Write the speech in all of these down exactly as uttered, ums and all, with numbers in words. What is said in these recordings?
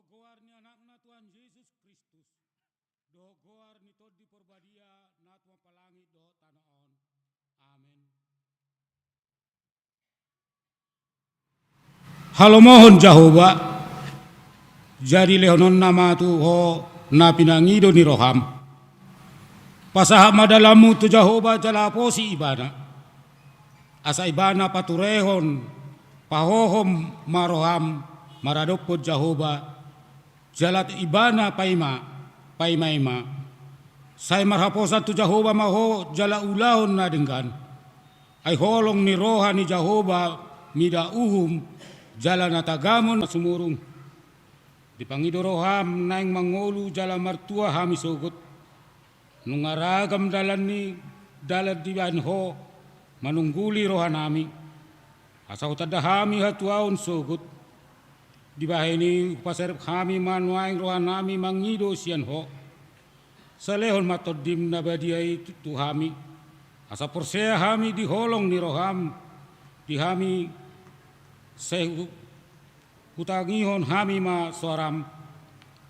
Goar ni Anakna Tuhan Jesus Kristus, dohot goar ni Tondi Porbadia na tumompa langit dohot tano on. Amen. Halomohon Jahowa, jadi lehononna ma tu ho na pinangido ni roham. Pasahat ma dalanmu tu Jahowa jala aposi Ibana. Asa Ibana paturehon, pahohom ma roham maradophon Jahowa, jala Ibana paima, paimaima. Sai marhaposan tu Jahowa ma ho jala ulahon na denggan. Ai holong ni roha ni Jahowa mida uhum, jala na tagamon na sumurung. Dipangido roham naeng mangolu jala martua hami sogot. Nunga ragam dalan ni, dalan dibahen ho manungguli rohanami. Asa hutanda hami hatuaon sogot. Dibahen i hupaserep hami ma nuaeng rohanami mangido sian ho. Sai lehon ma Tondim na badia i tu, tu hami. Asa porsea hami di holong ni roham, di hami sai hu-, hutangihon hami ma soaram,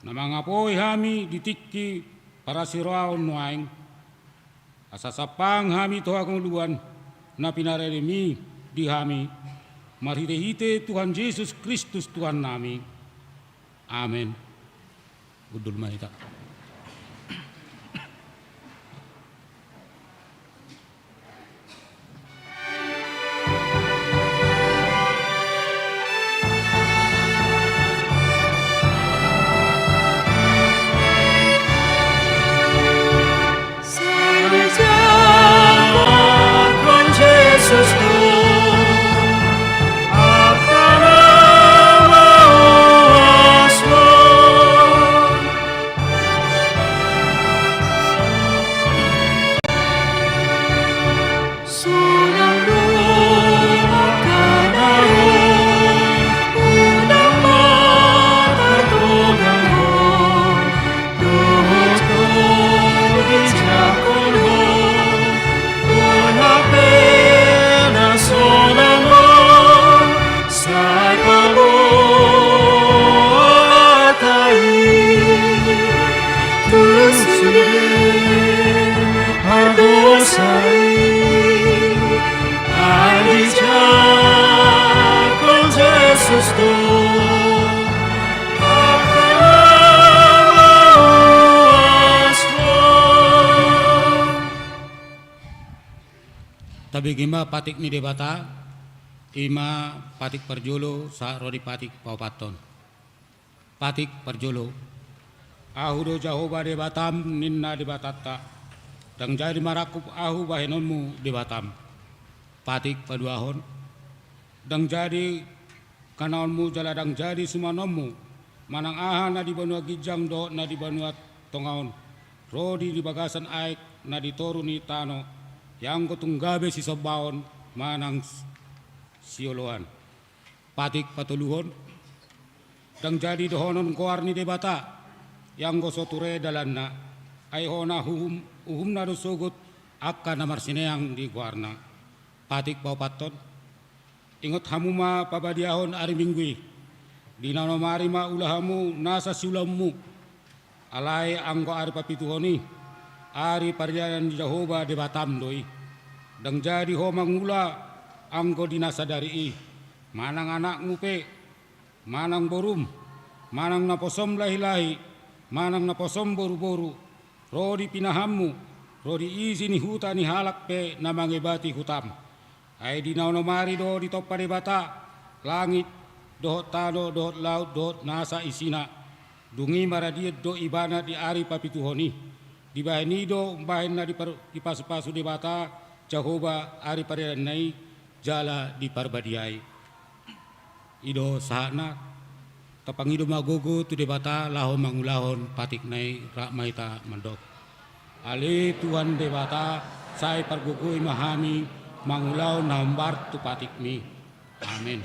na mangapoi hami di tingki parasiroaon nuaeng. Asa sampang hami tu hangoluan na pinarademi di hami, marhitehite Tuhan Jesus Kristus Tuhannami. Amen. Hundul ma hita. Tabege ma patik ni Debata, i ma patik parjolo sahat ro di patik paopathon. Patik parjolo. Ahu do Jahowa Debatam, ninna Debatanta. Ndang jadi marangkup ahu bahenonmu Debatam. Patik paduahon. Ndang jadi kanaonmu jala ndang jadi sumanonmu manang aha na di banua ginjang dohot na di banua tonga on, ro di, di bagasan aek na di toru ni tano, ianggo tung gabe sisombaon manang s-, sioloan. Patik patoluhon. Ndang jadi dohonon goar ni Debata, ianggo so ture dalanna, ai hona uhum, uhumna do sogot angka na marsineang di goarna. Patik paopathon. Ingot hamu ma pabadiahon ari Minggu i. Di na onom ari ma ula hamu nasa siulaonmu. Alai anggo ari papituhon i, ari parianan ni Jahowa Debatam do i. Ndang jadi ho mangula anggo di na sadari i, manang anakmu pe, manang borum, manang naposom lahilahi, manang naposom boruboru, ro di pinahanmu, ro di isi ni huta ni halak pe na mangebati hutam. Ai di na onom ari do ditompa Debata langit dohot tano dohot laut dohot nasa isina. Dung i maradian do Ibana di ari papituhon i. Dibahen i do umbahen na dipar-, dipasupasu Debata Jahowa ari pariananna i jala diparbadiai. I do sahatna. Tapangido ma gogo tu Debata laho mangulahon patikna i, rap ma hita mandok. Ale Tuhan Debata, sai pargogoi ma hami mangulahon na hombar tu patikmi. Amen.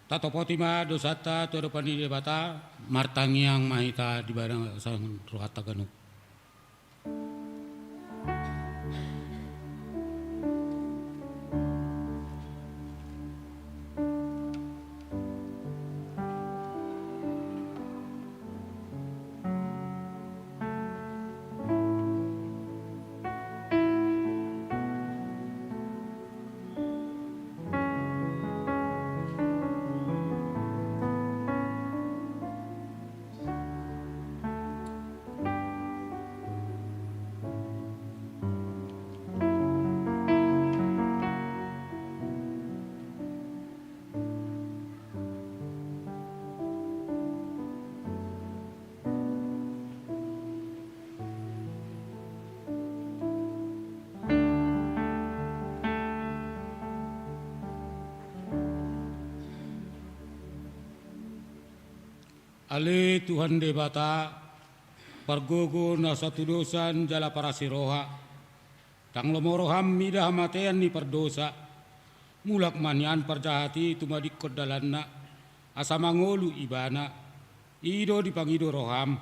Tatopoti ma dosanta tu adopan ni Debata, martangiang ma hita di bagasan rohanta ganup. Ale Tuhan Debata, pargogo na so hatudosan jala parasi roha, ndang lomo roham mida hamatean ni pardosa. Mulak ma nian parjahat i tumadingkon dalanna, asa mangolu ibana. I do dipangido roham.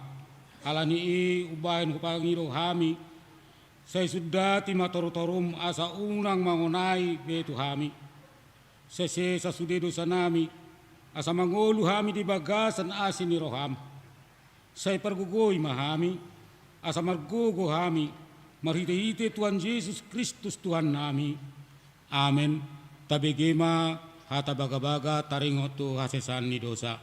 Ala ni i umbahen hupangido hami, sai sundati ma torutorum asa unang mangonai be tu hami. Sai sesa sude dosanami, asa mangolu hami di bagasan asi ni roham. Sai pargogoi ma hami, asa margogo hami, marhitehite Tuhan Jesus Kristus Tuhannami. Amen. Tabege ma hata bagabaga taringot tu hasesaan ni dosa.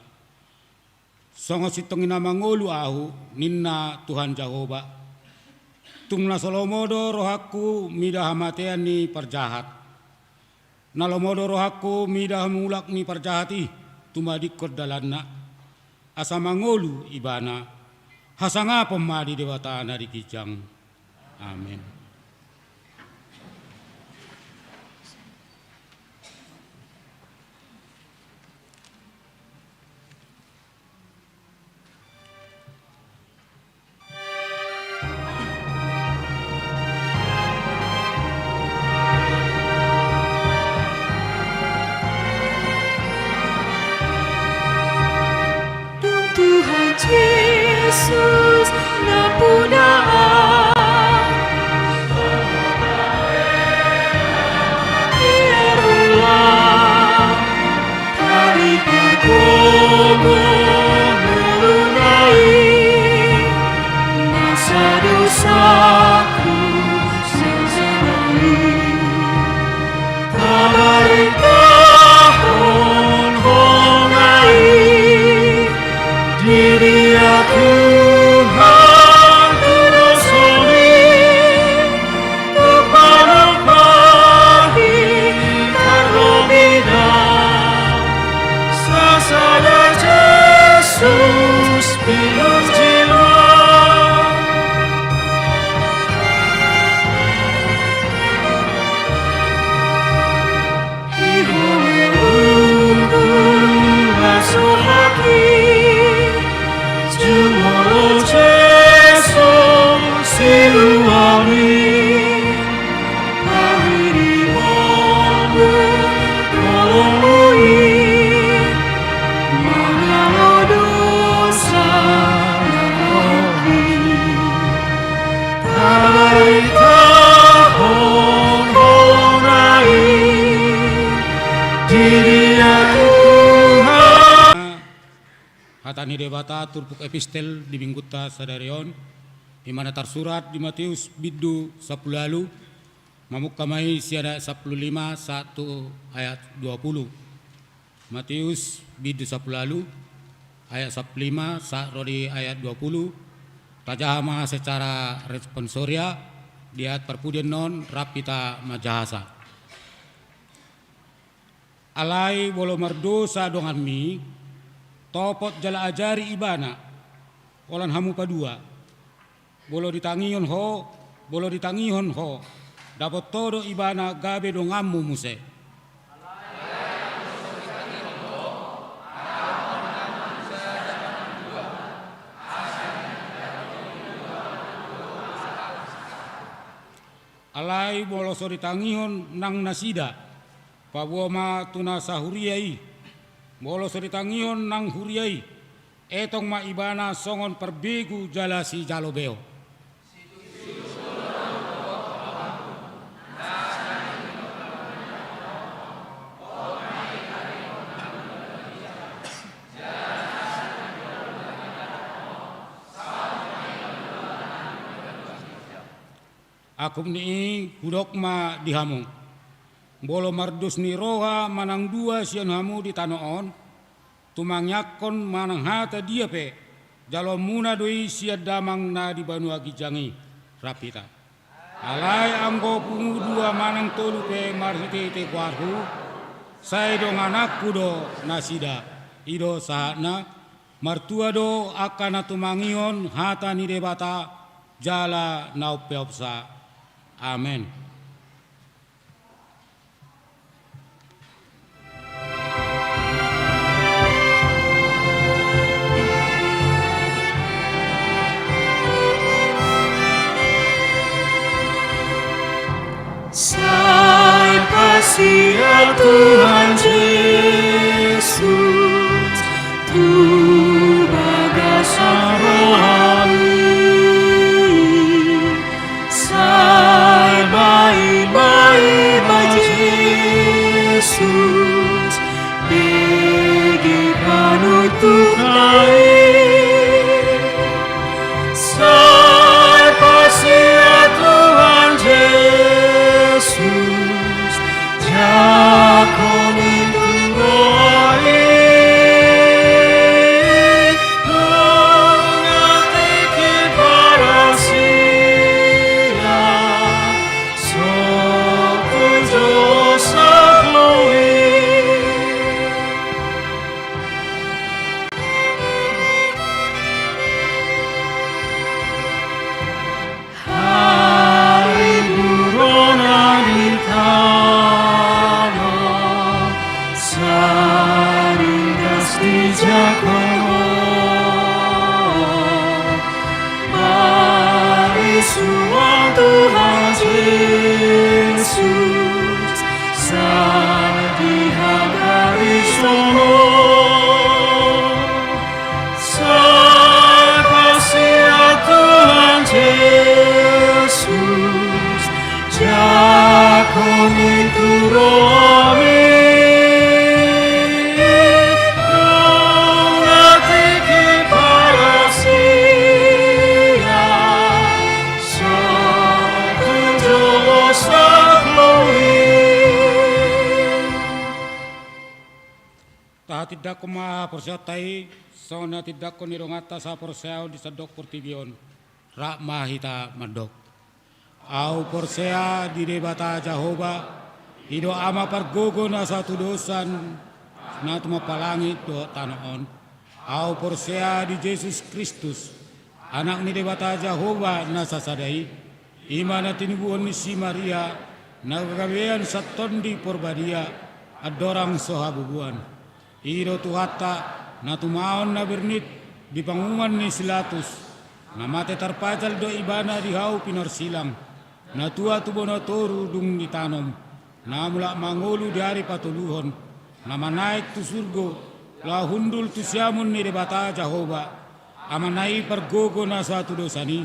Songon sintong i na mangolu ahu, ninna Tuhan Jahowa. Tung na so lomo do rohangku mida hamatean ni parjahat. Na lomo do rohangku mida hamulak ni parjahat i tumadingkon dalanna, asa mangolu ibana. Hasangapon ma di Debata na di ginjang. Amen. Dung Tuhan Jesus nampuna ahu, ia rula tali pargogo ngoluna i, nasa dosaku sasada i. Tabaritahon hona i, di dia Tuhan tu dosa i, tu panopari tarlobi da, sasada Jesus pinunjila. Hata ni Debata turpuk epistel di minggunta sadari on, i ma na tarsurat di Mateus bindu sampulu ualu, mamungka ma i sian ayat sampulu lima sahat tu ayat dua pulu. Mateus bindu sampulu ualu, ayat sampulu lima sahat ro di ayat dua pulu. Tajaha ma secara responsoria, di at parpudi annon rap hita manjahasa. Alai molo mardosa donganmi, topot jala ajari ibana, holan hamu padua. Molo ditangihon ho, molo ditangihon ho, dapot ho do ibana gabe donganmu muse. Alai molo so ditangihon nang nasida, paboa ma tu na sahuria i. Molo so ditangihon nang huria i, etong ma ibana songon parbegu jala sijalo beo. Angkup ni i hudok ma di hamu. Molo mardos ni roha manang dua sian hamu di tano on, tumangiangkon manang hata dia pe, jaloonmuna do i sian Damang na di banua ginjang i. Rap hita. Alai anggo pungu dua manang tolu pe marhitehite goarhu, sai dongananku do nasida. I do sahatna. Martua do angka na tumangihon hata ni Debata jala na umpeopsa. Amen. Sai pasia Tuhan Jesus tu bagasan rohami. Sai maima-ima Jesus bege panutup na i. Sai pasia Tuhan Jesus, jangkon i tu rohami. Nunga tingki parasian, sotung jo sahat loi. Harimburon di tano, sarindas dijangkon ho. Marisuang Tuhan Jesus, sai dihagarison ho. Sai pasia Tuhan Jesus, jangkon i tu rohami. Nunga tingki parasian, sotung jo sahat loi. Tahatindangkon ma haporseaonta i, songon na tindanghon ni donganta sahaporseaon di sandok portibi on. Rap ma hita mandok. Ahu porsea di Debata Jahowa, i do Ama pargogo na sahatudosan, na tumompa langit dohot tano on. Ahu porsea di Jesus Kristus, Anak ni Debata Jahowa na sasada i, i ma na tinubuhon ni si Maria, na gagabean sian Tondi Porbadia, andorang so habubuan. I do Tuhanta, na tumaon na bernit di panguhuman ni si Pilatus, na mate tarpajal do ibana di hau pinorsilang, na tua tu banua toru dung ditanom, na mulak mangolu di ari patoluhon, na manaek tu surgo, laho hundul tu siamun ni Debata Jahowa, Amana i pargogo na sahatudosan i,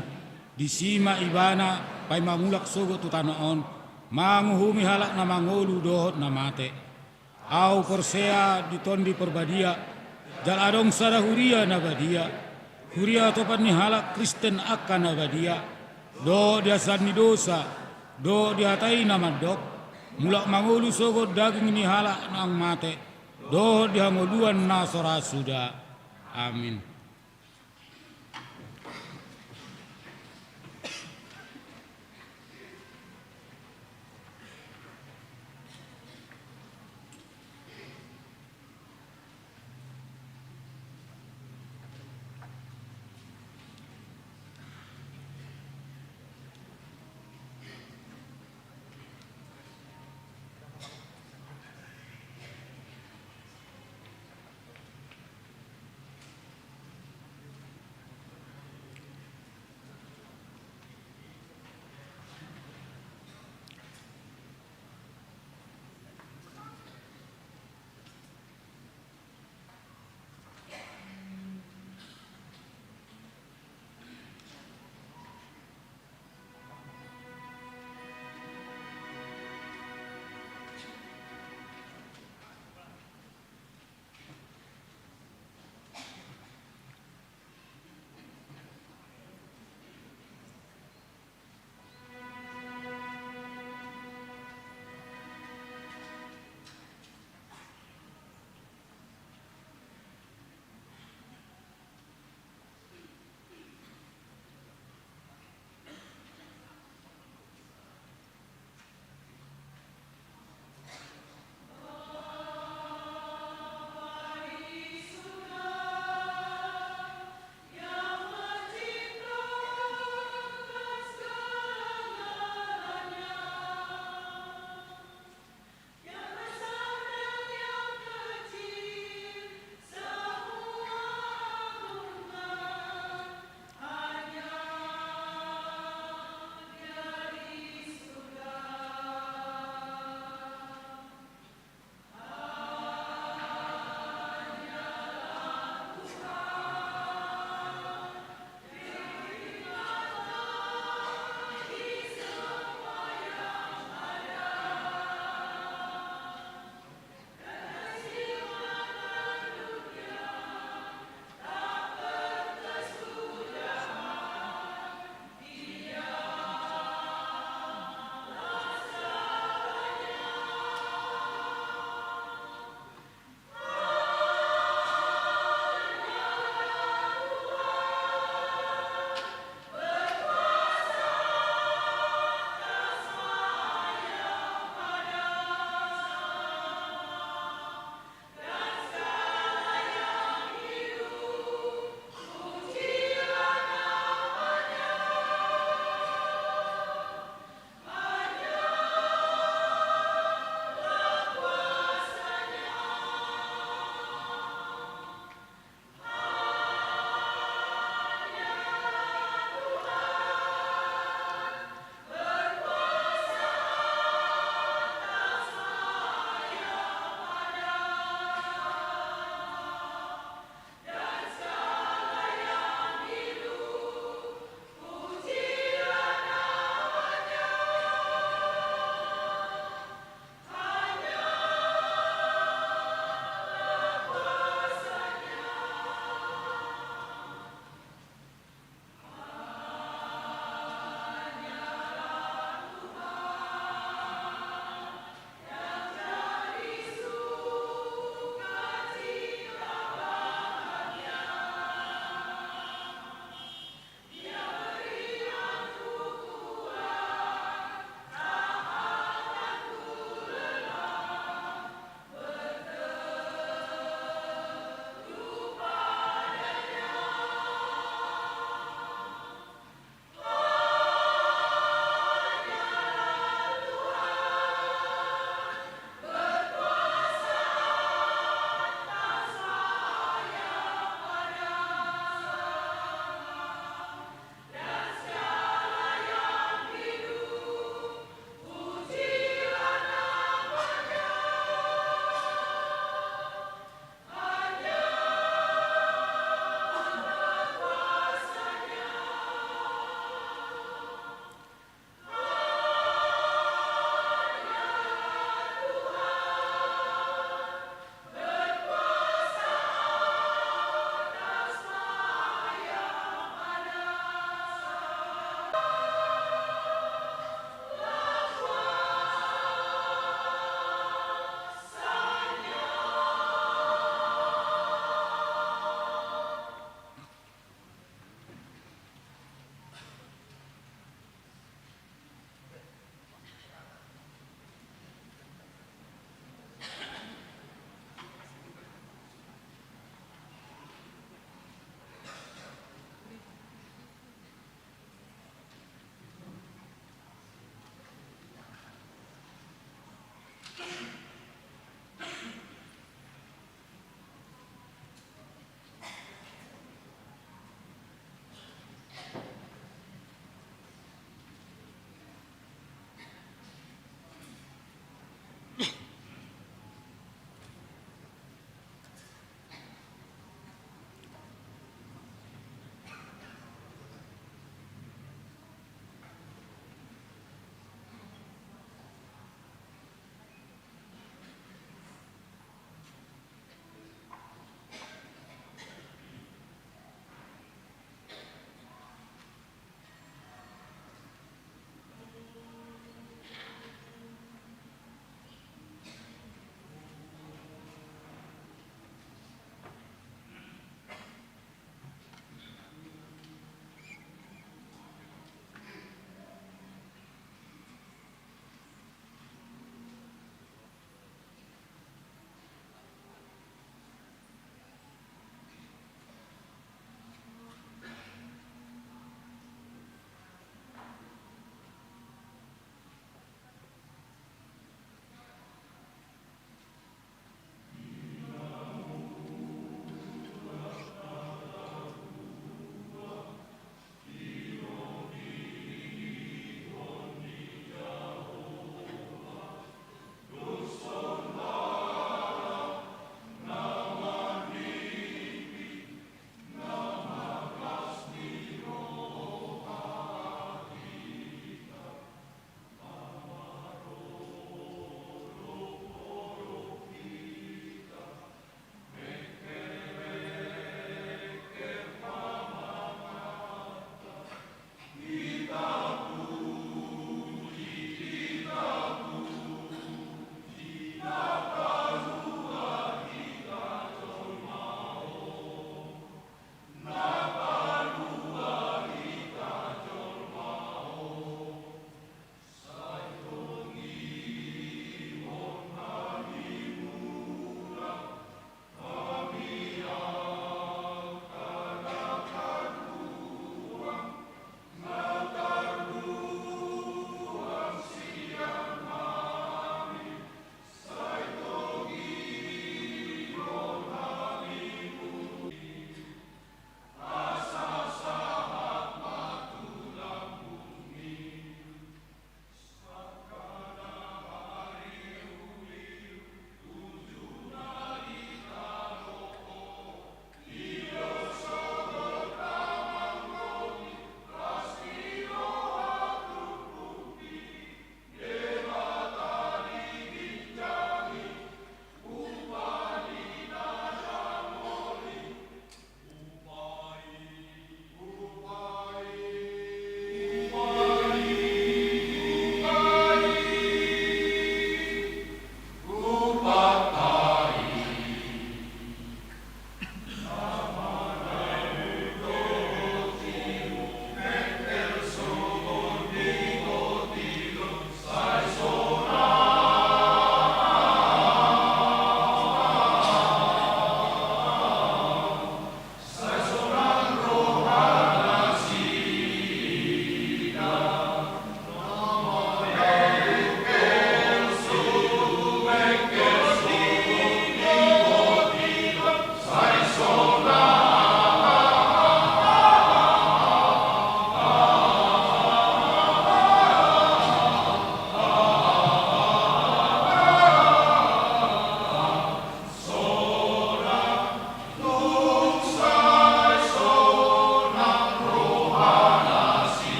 disi ma ibana paima mulak sogot tu tano on, manguhumi halak na mangolu dohot na mate. Ahu porsea di Tondi Porbadia, jala adong sada huria na badia, huria topan ni halak Kristen angka na badia, dohot di hasesaan ni dosa, dohot di hata i na mandok, mulak mangolu sogot daging ni halak naung mate, dohot di hangoluan na so ra suda. Amin.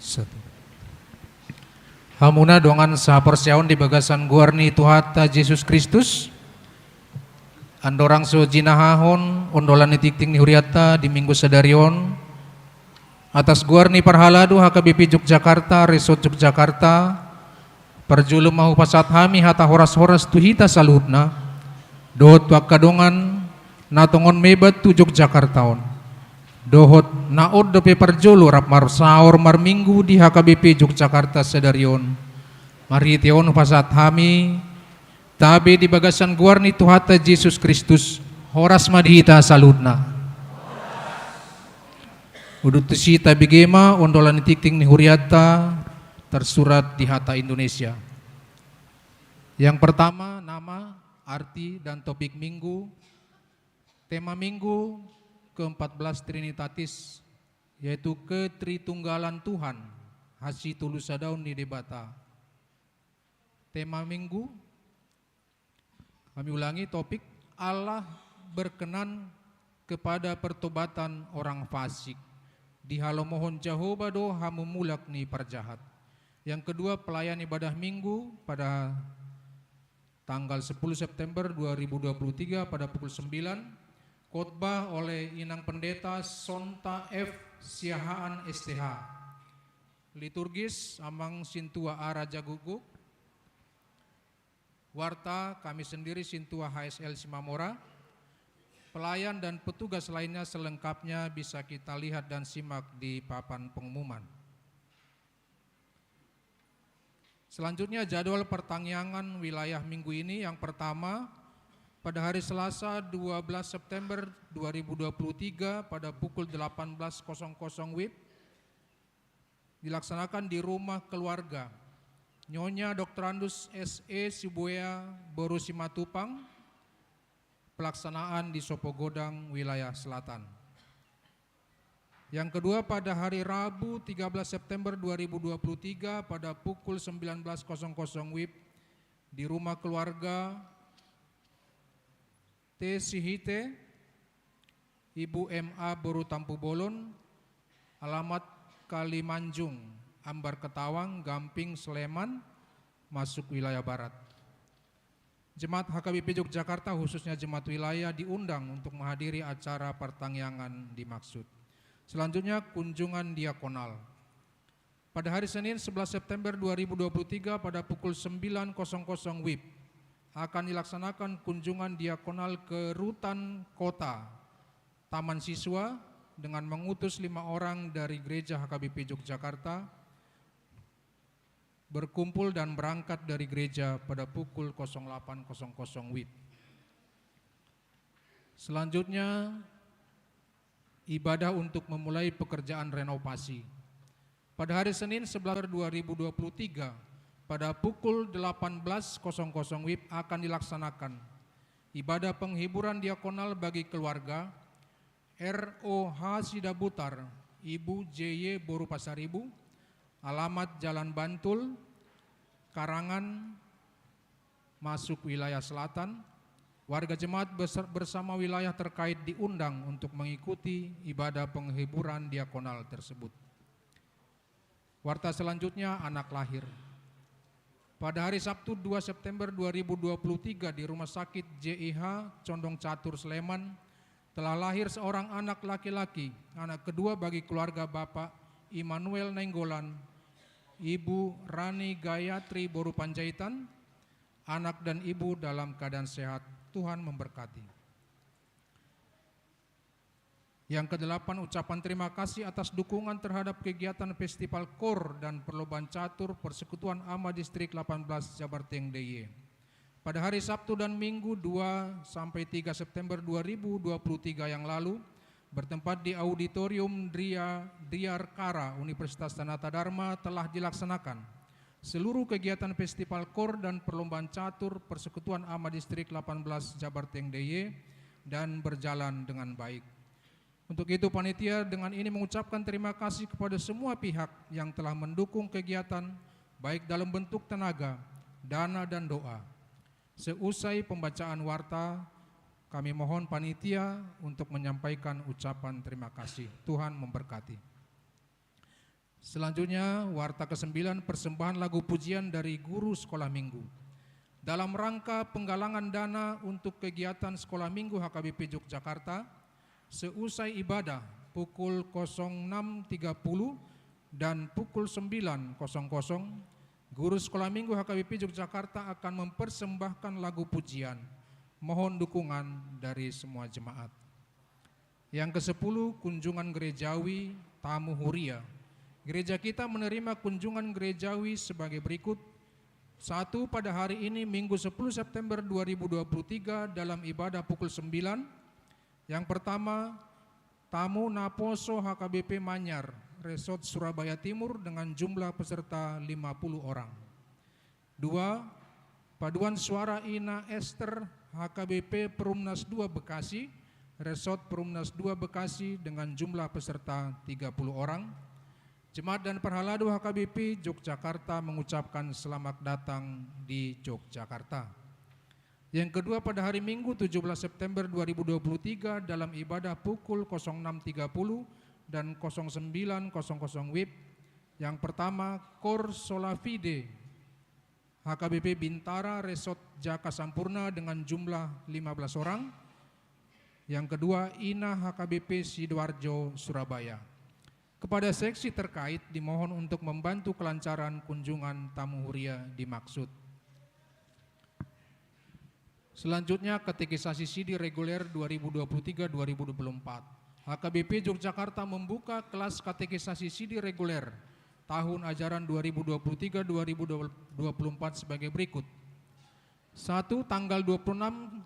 Satu. Hamuna dongan sahaporseaon di bagasan goar ni Tuhanta Jesus Kristus, andorang so jinahahon ondolan ni tingting ni hurianta di Minggu sadari on, atas goar ni parhalado H K B P Yogyakarta, Resort Yogyakarta, parjolo ma hupasahat hami hata horas-horas tu hita saluhutna, dohot tu angka dongan na tongon mebat tu Yogyakarta on. Dohot na on dope parjolo rap marsaor marminggu di H K B P Yogyakarta sadari on. Marhite on hupasahat hami, tabe di bagasan goar ni Tuhanta Jesus Kristus, horas ma di hita saluhutna. Udut tusi tabege ma ondolan ni tingting ni hurianta tersurat di hata Indonesia. Yang pertama, nama, arti, dan topik minggu. Tema minggu, keempat belas Trinitatis, yaitu Ketritunggalan Tuhan, hasitolu sadaon ni Debata. Tema minggu, kami ulangi, topik, Allah berkenan kepada pertobatan orang fasik. Dihalomohon Jahowa do hamumulak ni parjahat. Yang kedua, pelayan ibadah minggu pada tanggal sepuluh September dua ribu dua puluh tiga pada pukul sembilan, khotbah oleh Inang Pendeta Sonta F Siahaan S T H. Liturgis, Amang Sintua A Rajagukguk. Warta, kami sendiri Sintua H S L Simamora. Pelayan dan petugas lainnya selengkapnya bisa kita lihat dan simak di papan pengumuman. Selanjutnya, jadwal pertangiangan wilayah minggu ini. Yang pertama, pada hari Selasa dua belas September dua ribu dua puluh tiga pada pukul delapan belas kosong kosong W I B, dilaksanakan di rumah keluarga Nyonya Doktorandus S E Sibuea boru Simatupang, pelaksanaan di Sopogodang, wilayah selatan. Yang kedua, pada hari Rabu tiga belas September dua ribu dua puluh tiga pada pukul sembilan belas kosong kosong W I B di rumah keluarga T Sihite, Ibu M A boru Tampubolon, alamat Kalimanjung, Ambar Ketawang, Gamping, Sleman, masuk wilayah barat. Jemaat H K B P Yogyakarta, khususnya jemaat wilayah, diundang untuk menghadiri acara pertangiangan dimaksud. Selanjutnya, kunjungan diakonal. Pada hari Senin, sebelas September dua ribu dua puluh tiga, pada pukul sembilan kosong kosong W I B, akan dilaksanakan kunjungan diakonal ke Rutan Kota, Taman Siswa, dengan mengutus lima orang dari Gereja H K B P Yogyakarta, berkumpul dan berangkat dari gereja pada pukul kosong delapan kosong kosong W I B. Selanjutnya, ibadah untuk memulai pekerjaan renovasi. Pada hari Senin, sebelas dua ribu dua puluh tiga, pada pukul delapan belas kosong kosong W I B akan dilaksanakan ibadah penghiburan diakonal bagi keluarga R O H Sidabutar, Ibu J Y boru Pasaribu, alamat Jalan Bantul, Karangan, masuk wilayah selatan. Warga jemaat beser-, bersama wilayah terkait diundang untuk mengikuti ibadah penghiburan diakonal tersebut. Warta selanjutnya, anak lahir. Pada hari Sabtu, dua September dua ribu dua puluh tiga, di Rumah Sakit J I H Condong Catur, Sleman, telah lahir seorang anak laki-laki, anak kedua bagi keluarga Bapak Immanuel Nainggolan, Ibu Rani Gayatri boru Panjaitan, anak dan ibu dalam keadaan sehat. Tuhan memberkati. Yang kedelapan, ucapan terima kasih atas dukungan terhadap kegiatan Festival Koor dan Perlombaan Catur Persekutuan Ama Distrik delapan belas Jabarteng D I Y. Pada hari Sabtu dan Minggu, dua sampai tiga September dua ribu dua puluh tiga yang lalu, bertempat di Auditorium Dria-, Diarkara Universitas Sanata Dharma, telah dilaksanakan seluruh kegiatan Festival Koor dan Perlombaan Catur Persekutuan Ama Distrik delapan belas Jabarteng D I Y dan berjalan dengan baik. Untuk itu, panitia dengan ini mengucapkan terima kasih kepada semua pihak yang telah mendukung kegiatan, baik dalam bentuk tenaga, dana, dan doa. Seusai pembacaan warta, kami mohon panitia untuk menyampaikan ucapan terima kasih. Tuhan memberkati. Selanjutnya, warta kesembilan, persembahan lagu pujian dari guru sekolah minggu. Dalam rangka penggalangan dana untuk kegiatan sekolah minggu H K B P Yogyakarta, seusai ibadah pukul kosong enam tiga puluh dan pukul sembilan kosong kosong, guru sekolah minggu H K B P Yogyakarta akan mempersembahkan lagu pujian. Mohon dukungan dari semua jemaat. Yang kesepuluh, kunjungan gerejawi tamu huria. Gereja kita menerima kunjungan gerejawi sebagai berikut. Satu, pada hari ini, Minggu sepuluh September dua ribu dua puluh tiga, dalam ibadah pukul sembilan. Yang pertama, tamu naposo H K B P Manyar, Resort Surabaya Timur, dengan jumlah peserta lima puluh orang. Dua, paduan suara Ina Ester, H K B P Perumnas dua Bekasi, Resort Perumnas dua Bekasi, dengan jumlah peserta tiga puluh orang. Jemaat dan parhalado H K B P Yogyakarta mengucapkan selamat datang di Yogyakarta. Yang kedua, pada hari Minggu tujuh belas September dua ribu dua puluh tiga, dalam ibadah pukul kosong enam tiga puluh dan kosong sembilan kosong kosong W I B. Yang pertama, Kor Sola Fide H K B P Bintara, Resort Jaka Sampurna, dengan jumlah lima belas orang. Yang kedua, Ina, H K B P Sidoarjo, Surabaya. Kepada seksi terkait dimohon untuk membantu kelancaran kunjungan tamu huria dimaksud. Selanjutnya, katekisasi sidi reguler dua ribu dua puluh tiga dua ribu dua puluh empat. H K B P Yogyakarta membuka kelas katekisasi sidi reguler tahun ajaran dua ribu dua puluh tiga dua ribu dua puluh empat sebagai berikut. Satu, tanggal dua puluh enam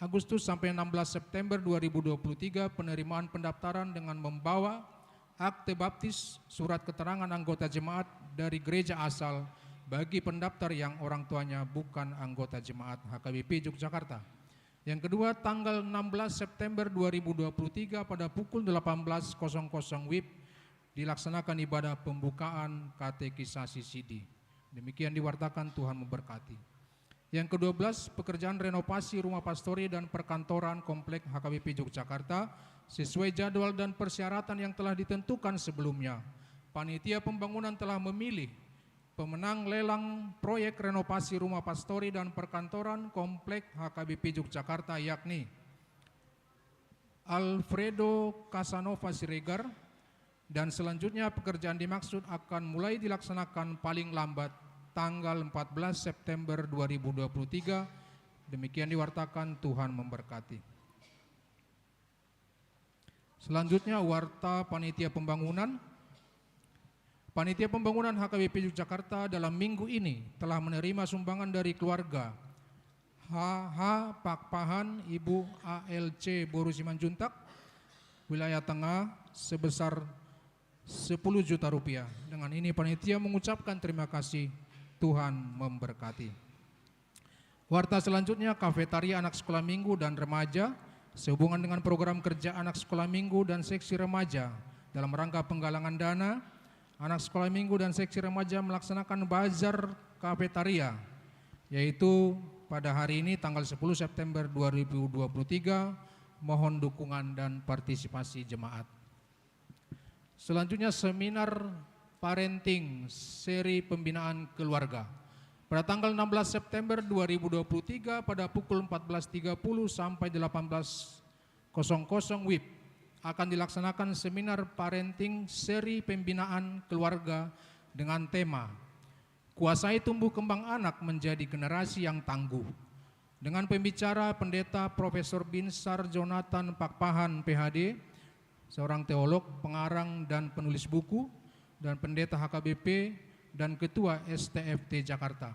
Agustus sampai enam belas September dua ribu dua puluh tiga, penerimaan pendaftaran dengan membawa akte baptis, surat keterangan anggota jemaat dari gereja asal bagi pendaftar yang orang tuanya bukan anggota jemaat H K B P Yogyakarta. Yang kedua, tanggal enam belas September dua ribu dua puluh tiga, pada pukul delapan belas kosong kosong W I B, dilaksanakan ibadah pembukaan katekisasi sidi. Demikian diwartakan, Tuhan memberkati. Yang kedua belas, pekerjaan renovasi rumah pastori dan perkantoran komplek H K B P Yogyakarta sesuai jadwal dan persyaratan yang telah ditentukan sebelumnya. Panitia pembangunan telah memilih pemenang lelang proyek renovasi rumah pastori dan perkantoran komplek H K B P Yogyakarta, yakni Alfredo Casanova Siregar, dan selanjutnya pekerjaan dimaksud akan mulai dilaksanakan paling lambat tanggal empat belas September dua ribu dua puluh tiga. Demikian diwartakan, Tuhan memberkati. Selanjutnya, warta panitia pembangunan. Panitia pembangunan H K B P Yogyakarta dalam minggu ini telah menerima sumbangan dari keluarga H H Pakpahan, Ibu A L C boru Simanjuntak, wilayah Tengah, sebesar sepuluh juta rupiah. Dengan ini, panitia mengucapkan terima kasih. Tuhan memberkati. Warta selanjutnya, kafetaria anak sekolah minggu dan remaja. Sehubungan dengan program kerja anak sekolah minggu dan seksi remaja, dalam rangka penggalangan dana, anak sekolah minggu dan seksi remaja melaksanakan bazar kafetaria, yaitu pada hari ini, tanggal sepuluh September dua ribu dua puluh tiga. Mohon dukungan dan partisipasi jemaat. Selanjutnya, seminar parenting seri pembinaan keluarga. Pada tanggal enam belas September dua ribu dua puluh tiga, pada pukul empat belas tiga puluh sampai delapan belas kosong kosong W I B, akan dilaksanakan seminar parenting seri pembinaan keluarga dengan tema Kuasai Tumbuh Kembang Anak Menjadi Generasi yang Tangguh, dengan pembicara Pendeta Profesor Binsar Jonathan Pakpahan, P H D, seorang teolog, pengarang, dan penulis buku, dan pendeta H K B P, dan ketua S T F T Jakarta.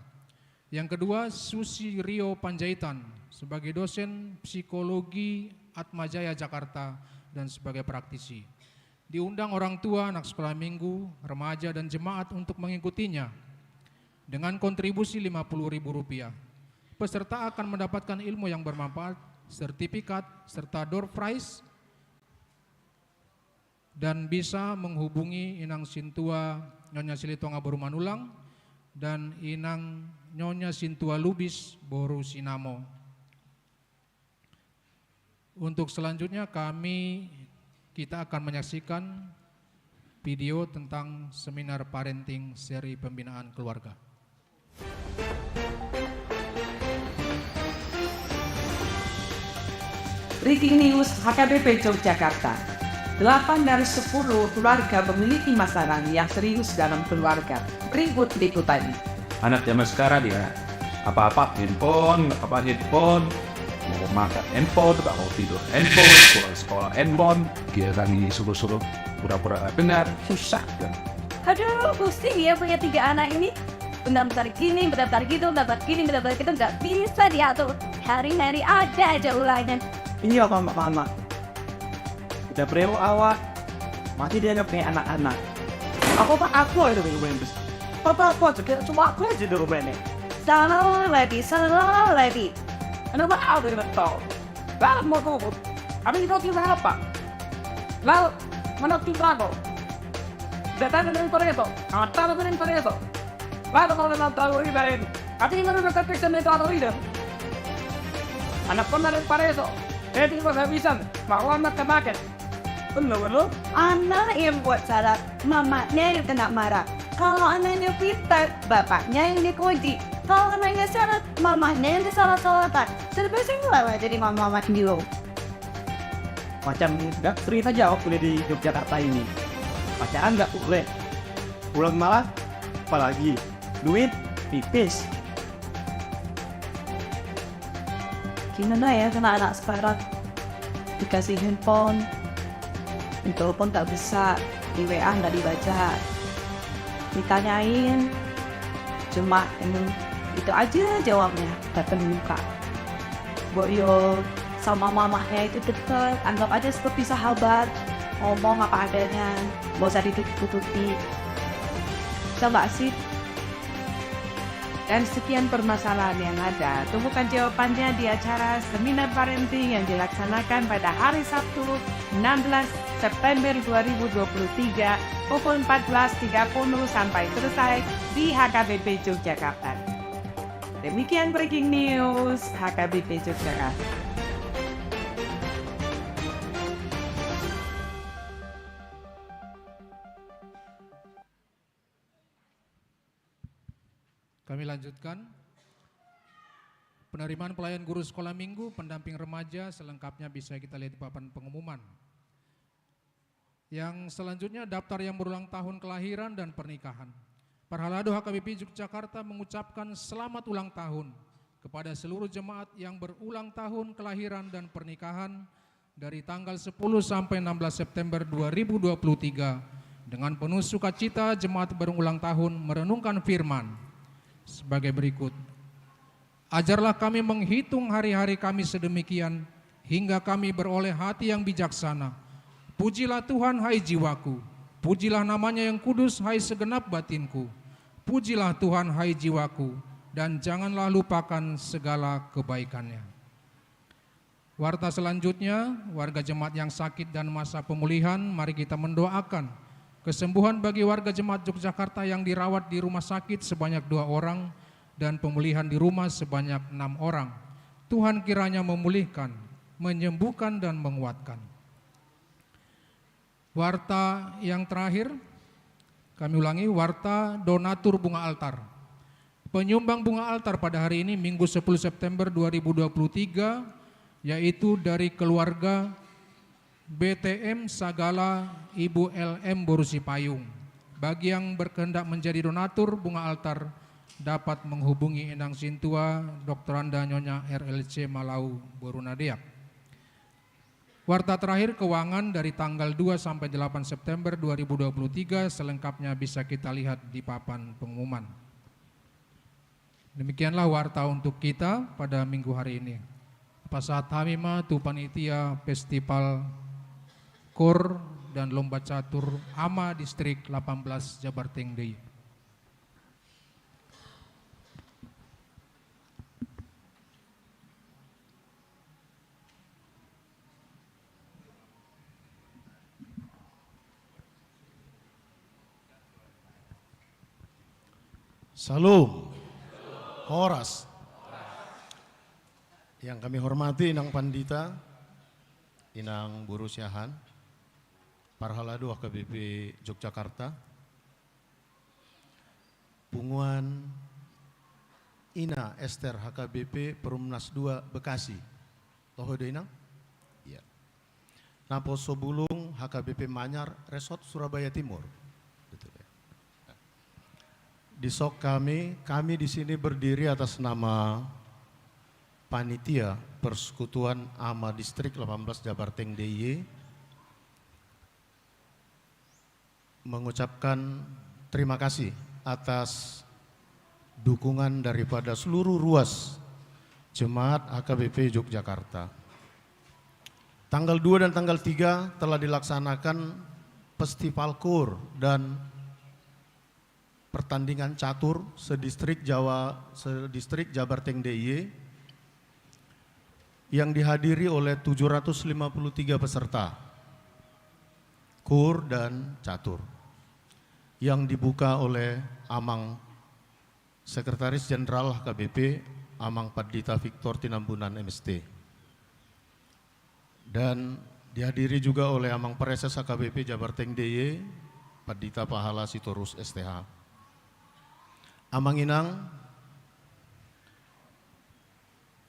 Yang kedua, Susi Rio Panjaitan, sebagai dosen psikologi Atmajaya Jakarta dan sebagai praktisi. Diundang orang tua, anak sekolah minggu, remaja, dan jemaat untuk mengikutinya dengan kontribusi lima puluh ribu rupiah. Peserta akan mendapatkan ilmu yang bermanfaat, sertifikat, serta door prize, dan bisa menghubungi Inang Sintua Nyonya Silitonga boru Manullang dan Inang Nyonya Sintua Lubis boru Sinamo. Untuk selanjutnya, kami, kita akan menyaksikan video tentang seminar parenting seri pembinaan keluarga. Breaking News H K B P Yogyakarta. Delapan dari sepuluh keluarga memiliki masalah yang serius dalam keluarga. Berikut liputannya. Anak zaman sekarang dia apa-apa handphone, apa handphone, mau makan handphone, mau tidur handphone, pulang sekolah handphone, dia lagi suruh-suruh pura-pura nggak dengar, susah kan. Aduh, pusing ya punya tiga anak ini. Bentar-bentar gini, bentar-bentar gitu, bentar-bentar gini, bentar-bentar gitu, nggak bisa diatur. Hari-hari ada aja ulangan. Iya, Mama, Mama. Udah breo awak, masih dia nggak punya anak-anak. Apa, apa, aku aja di rumah ini. Apa, apa aja, kayak cuma aku aja di rumah ini. Salah lagi, salah lagi. Kenapa aku tidak tahu? Lalu mau tutup. Habis itu kita apa? Lalu, mana tuh lagu? Datang dari Pareto, datang dari Pareto. Lalu kalau datang tahu ini lain. Tapi ini udah tapi saya tahu ini. Anak pun dari Pareto. Jadi pas habisan, mau anak ke market. Bener, bener. Anak yang buat salah, mamanya yang kena marah. Kalau anaknya pintar, bapaknya yang dipuji. Kalau anaknya salah, mamanya yang disalah-salahkan. Serba salah lah jadi mama-mama dulu. Macam nggak cerita jawab kuliah di Yogyakarta ini. Pacaran nggak boleh. Pulang malah, apalagi duit pipis. Gimana ya kena anak sekarang? Dikasih handphone, ditelepon tak bisa, di W A nggak dibaca. Ditanyain, cuma itu, itu aja jawabnya, datang muka. Mbok yo sama mamahnya itu deket, anggap aja seperti sahabat, ngomong apa adanya, nggak usah ditutup-tutupi. Bisa nggak sih? Dan sekian permasalahan yang ada. Temukan jawabannya di acara seminar parenting yang dilaksanakan pada hari Sabtu, enam belas September dua ribu dua puluh tiga, pukul empat belas tiga puluh sampai selesai di H K B P Yogyakarta. Demikian breaking news H K B P Yogyakarta. Kami lanjutkan. Penerimaan pelayan guru sekolah minggu, pendamping remaja, selengkapnya bisa kita lihat di papan pengumuman. Yang selanjutnya, daftar yang berulang tahun kelahiran dan pernikahan. Parhalado H K B P Yogyakarta mengucapkan selamat ulang tahun kepada seluruh jemaat yang berulang tahun kelahiran dan pernikahan dari tanggal sepuluh sampai enam belas September dua ribu dua puluh tiga, dengan penuh sukacita jemaat berulang tahun merenungkan firman sebagai berikut. Ajarlah kami menghitung hari-hari kami sedemikian, hingga kami beroleh hati yang bijaksana. Pujilah Tuhan, hai jiwaku. Pujilah namanya yang kudus, hai segenap batinku. Pujilah Tuhan, hai jiwaku, dan janganlah lupakan segala kebaikannya. Warta selanjutnya, warga jemaat yang sakit dan masa pemulihan, mari kita mendoakan kesembuhan bagi warga jemaat Yogyakarta yang dirawat di rumah sakit sebanyak dua orang dan pemulihan di rumah sebanyak enam orang. Tuhan kiranya memulihkan, menyembuhkan, dan menguatkan. Warta yang terakhir, kami ulangi, warta donatur bunga altar. Penyumbang bunga altar pada hari ini, Minggu sepuluh September dua ribu dua puluh tiga, yaitu dari keluarga B T M Sagala, Ibu L M Borusipayung. Bagi yang berkehendak menjadi donatur bunga altar, dapat menghubungi Inang Sintua, Doktoranda Nyonya R L C Malau Borunadeak. Warta terakhir keuangan dari tanggal dua sampai delapan September dua ribu dua puluh tiga, selengkapnya bisa kita lihat di papan pengumuman. Demikianlah warta untuk kita pada minggu hari ini. Pasahat hami ma tu panitia Festival Koor dan Lomba Catur Ama Distrik delapan belas Jabarteng D I Y. Syalom. Horas. Yang kami hormati Inang Pandita, Inang Boru Siahaan, Parhalado H K B P Yogyakarta, Punguan Ina Ester H K B P Perumnas dua Bekasi. Toho do, Inang? Iya. Naposobulung H K B P Manyar Resort Surabaya Timur. Betul, ya. Di sok kami, kami di sini berdiri atas nama panitia Persekutuan Ama Distrik delapan belas Jabarteng D I Y, mengucapkan terima kasih atas dukungan daripada seluruh ruas jemaat H K B P Yogyakarta. Tanggal dua dan tanggal tiga telah dilaksanakan festival kur dan pertandingan catur sedistrik Jawa, sedistrik Jabarteng D I Y yang dihadiri oleh tujuh ratus lima puluh tiga peserta kur dan catur, yang dibuka oleh Amang Sekretaris Jenderal H K B P, Amang Pandita Victor Tinambunan M S T. Dan dihadiri juga oleh Amang Praeses H K B P Jabarteng D I Y, Pandita Pahala Sitorus S T H. Amang Inang,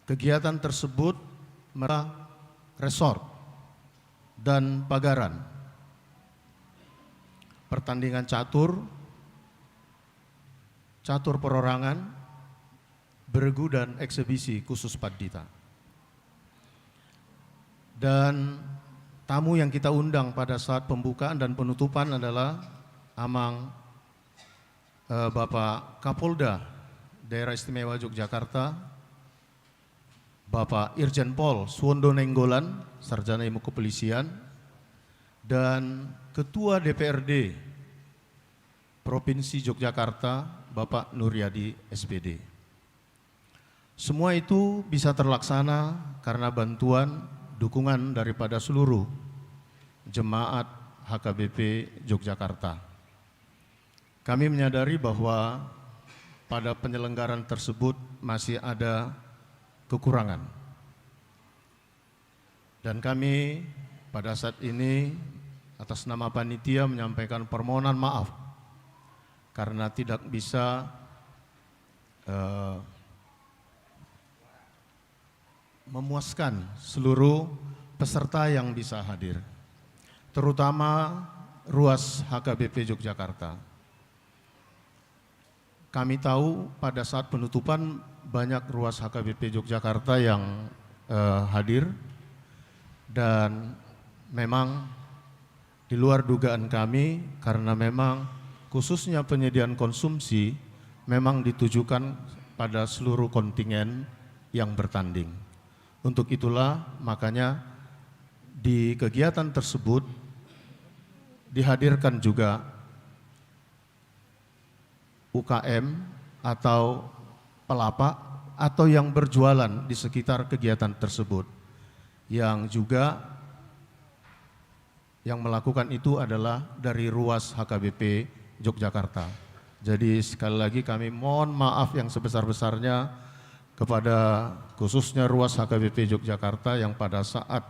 kegiatan tersebut merah resort dan pagaran, pertandingan catur, catur perorangan, beregu, dan eksebisi khusus pandita. Dan tamu yang kita undang pada saat pembukaan dan penutupan adalah Amang, eh, Bapak Kapolda Daerah Istimewa Yogyakarta, Bapak Irjen Pol Suwondo Nainggolan, Sarjana Ilmu Kepolisian, dan Ketua D P R D Provinsi Yogyakarta, Bapak Nuryadi S P D. Semua itu bisa terlaksana karena bantuan, dukungan daripada seluruh jemaat H K B P Yogyakarta. Kami menyadari bahwa pada penyelenggaran tersebut masih ada kekurangan. Dan kami pada saat ini atas nama panitia menyampaikan permohonan maaf karena tidak bisa, eh, memuaskan seluruh peserta yang bisa hadir, terutama ruas H K B P Yogyakarta. Kami tahu pada saat penutupan banyak ruas H K B P Yogyakarta yang, eh, hadir, dan memang di luar dugaan kami, karena memang khususnya penyediaan konsumsi memang ditujukan pada seluruh kontingen yang bertanding. Untuk itulah makanya di kegiatan tersebut dihadirkan juga U K M atau pelapak atau yang berjualan di sekitar kegiatan tersebut, yang juga yang melakukan itu adalah dari ruas H K B P Yogyakarta. Jadi, sekali lagi kami mohon maaf yang sebesar-besarnya kepada khususnya ruas H K B P Yogyakarta yang pada saat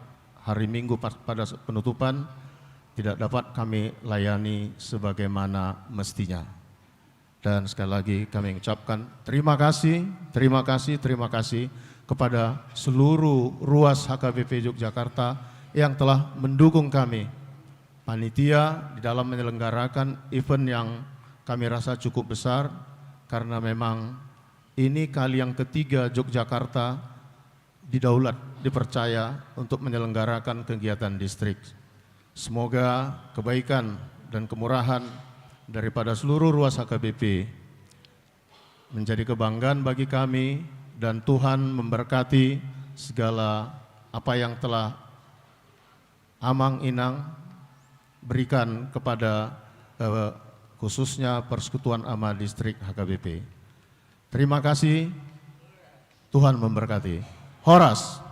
hari Minggu pas-, pada penutupan tidak dapat kami layani sebagaimana mestinya. Dan sekali lagi kami ucapkan terima kasih, terima kasih, terima kasih kepada seluruh ruas H K B P Yogyakarta yang telah mendukung kami. Panitia di dalam menyelenggarakan event yang kami rasa cukup besar, karena memang ini kali yang ketiga Yogyakarta didaulat, dipercaya untuk menyelenggarakan kegiatan distrik. Semoga kebaikan dan kemurahan daripada seluruh ruas H K B P menjadi kebanggaan bagi kami, dan Tuhan memberkati segala apa yang telah Amang Inang berikan kepada, eh, khususnya Persekutuan Ama Distrik H K B P. Terima kasih, Tuhan memberkati. Horas.